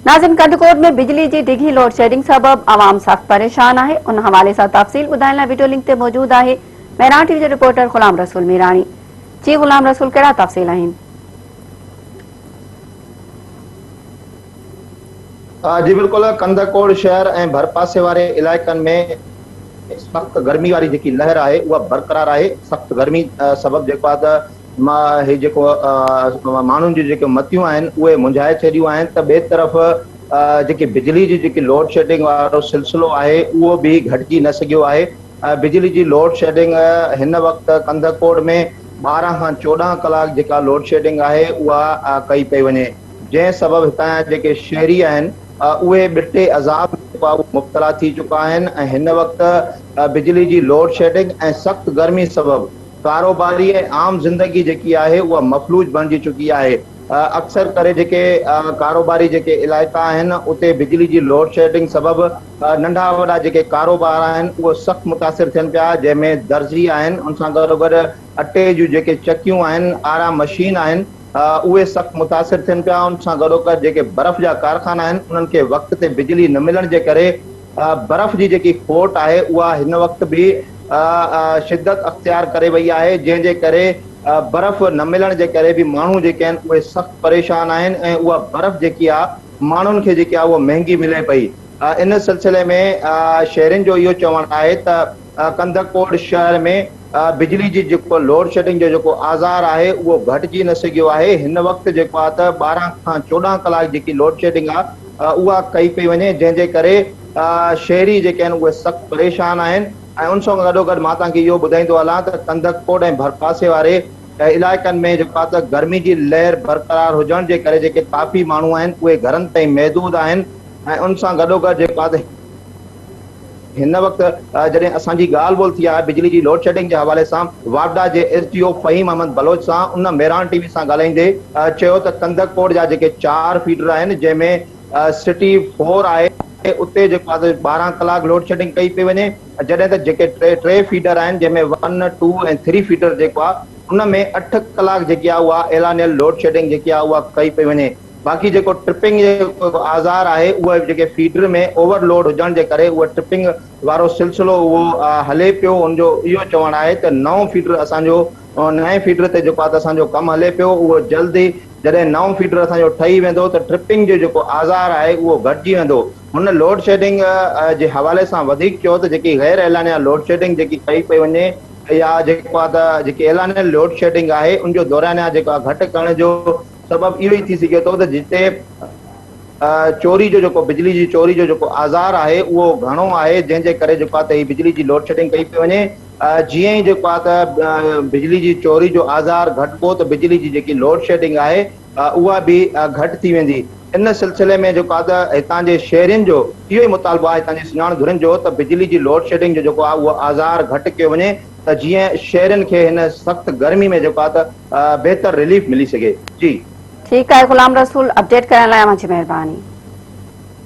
ناظرين ڪنڌڪوٽ ۾ بجلي جي ڊگهي لوڊشيڊنگ سبب عوام سخت پريشان آهي ان حوالي سان تفصيل ٻڌائڻ لاء وڊيو لنڪ تي موجود آهي مهراڻ ٽي وي جو رپورٽر غلام رسول ميراڻي جي غلام رسول ڪهڙا تفصيل آهن. جي بلڪل ڪنڌڪوٽ شهر ۽ ڀرپاسي واري علائقن ۾ سخت گرمي واري جيڪي لهر آهي اها برقرار آهي سخت گرمي سبب جيڪو آهي ته مان هي جيڪو ماڻهن جون جيڪي متيون آهن اهي منجهائي ڇڏيون آهن ته ٻئي طرف جيڪي بجلي جي جيڪي لوڊ شيڊنگ وارو سلسلو آهي اهو به گهٽجي نه سگهيو آهي بجلي جي لوڊ شيڊنگ هن وقت ڪنڌڪوٽ ۾ 12 کان 14 ڪلاڪ جيڪا لوڊ شيڊنگ آهي اها ڪئي پئي وڃي جنهن سبب هتان جا جيڪي شهري آهن اهي ٻٽي عذاب ۾ مبتلا ٿي چڪا آهن ۽ هن وقت بجلي جي لوڊ شيڊنگ ۽ سخت گرمي سبب ڪاروباري ۽ عام زندگي جيڪي آهي اها مفلوج بڻجي چڪي آهي. اڪثر ڪري جيڪي ڪاروباري جيڪي علائقا آهن اتي بجلي جي لوڊشيڊنگ سبب ننڍا وڏا جيڪي ڪاروبار آهن اهي سخت متاثر ٿين پيا جنهن ۾ درزي آهن ان سان گڏوگڏ اٽي جون جيڪي چڪيون آهن آرا مشين آهن اهي سخت متاثر ٿين پيا ان سان گڏوگڏ جيڪي برف جا ڪارخانا آهن انهن کي وقت تي بجلي نه ملڻ جي ڪري برف جي جيڪي کوٽ آهي اها هن وقت به شدت اختيار ڪري وئي آهي جنهن جي ڪري برف نه ملڻ جي ڪري به ماڻهو جيڪي آهن اهي سخت پريشان آهن ۽ اها برف جيڪي آهي ماڻهن کي جيڪي آهي اها مهنگي ملي پئي ان سلسلي ۾ شهرين جو اهو چوڻ آهي ته ڪنڌڪوٽ شهر ۾ بجلي جي جيڪو لوڊ شيڊنگ جو جيڪو آزار آهي اهو گهٽجي نه سگهيو آهي هن وقت جيڪو آهي ته 12 کان 14 ڪلاڪ جيڪي لوڊ شيڊنگ آهي اها ڪئي پئي وڃي جنهن جي ڪري شهري جيڪي آهن اهي سخت پريشان آهن ۽ ان سان گڏوگڏ مان توهان کي اهو ٻڌائيندو هلان ته ڪنڌڪوٽ ۽ ڀرپاسي واري علائقن ۾ جيڪو آهي ته گرمي جي لهر برقرار هجڻ جي ڪري جيڪي ڪافي ماڻهو آهن اهي گهرن تائين محدود آهن ۽ ان سان گڏوگڏ جيڪو آهي ته هن وقت جڏهن اسان جي ڳالهه ٻولهه ٿي آهي بجلي جي لوڊشيڊنگ جي حوالي سان واپڊا جي S D O Faheem Ahmed Baloch سان ان ميران ٽي وي سان ڳالهائيندي چيو ته ڪنڌڪوٽ جا جيڪي چار فيڊر آهن جنهن ۾ سٽي فور آهي اتي جيڪو آهي 12 ڪلاڪ لوڊشيڊنگ ڪئي پئي وڃي جڏهن ته جيڪي ٽي فيڊر آهن جنهن ۾ ون ٽو ۽ ٿري فيڊر جيڪو آهي ان ۾ 8 ڪلاڪ جيڪي آهي اها اعلانيل لوڊشيڊنگ جيڪي آهي اها ڪئي پئي وڃي. باقي جيڪو ٽرپنگ جو آزار آهي اهو جيڪي فيڊر ۾ اوور لوڊ هجڻ جي ڪري اهو ٽرپنگ وارو سلسلو اهو هلي پيو ان جو اهو چوڻ آهي ته نئون فيڊر اسان جو نئين فيڊر تي جيڪو آهي ته اسان جو ڪم هلي پيو اهو جلد ئي جڏهن نئون فيڊر اسان جو ٺهي ويندو ته ٽرپنگ جو جيڪو آزار آهي اهو گهٽجي ويندو هن لوڊ شيڊنگ جي حوالي سان وڌيڪ چيو ته جيڪي غير اعلانيا لوڊ شيڊنگ جيڪي ڪئي پئي وڃي يا جيڪو آهي ته جيڪي اعلانيل لوڊ شيڊنگ آهي ان جو دورانيا جيڪو آهي گهٽ ڪرڻ جو سبب اهو ئي ٿي سگهي ٿو ته جتي چوري جو جيڪو بجلي جي چوري جو جيڪو آزار آهي اهو گهڻو آهي جنهن جي ڪري جيڪو آهي ته هي بجلي جي لوڊشيڊنگ ڪئي پئي وڃي جيئن ئي جيڪو آهي ته بجلي جي چوري جو آزار گهٽبو ته بجلي جي جيڪي لوڊشيڊنگ آهي اها به گهٽ ٿي ويندي ان سلسلي ۾ جيڪو آهي ته هتان جي شهرين جو اهو ئي مطالبو آهي هتان جي سڃاڻ ڌرين جو ته بجلي جي لوڊشيڊنگ جو جيڪو آهي اهو آزار گهٽ ڪيو وڃي ته جيئن شهرين کي هن سخت گرمي ۾ جيڪو آهي ته بهتر رليف ملي سگهي. جي. ٺيڪ آهي غلام رسول اپڊيٽ ڪرڻ لاء اوهان جي مهرباني.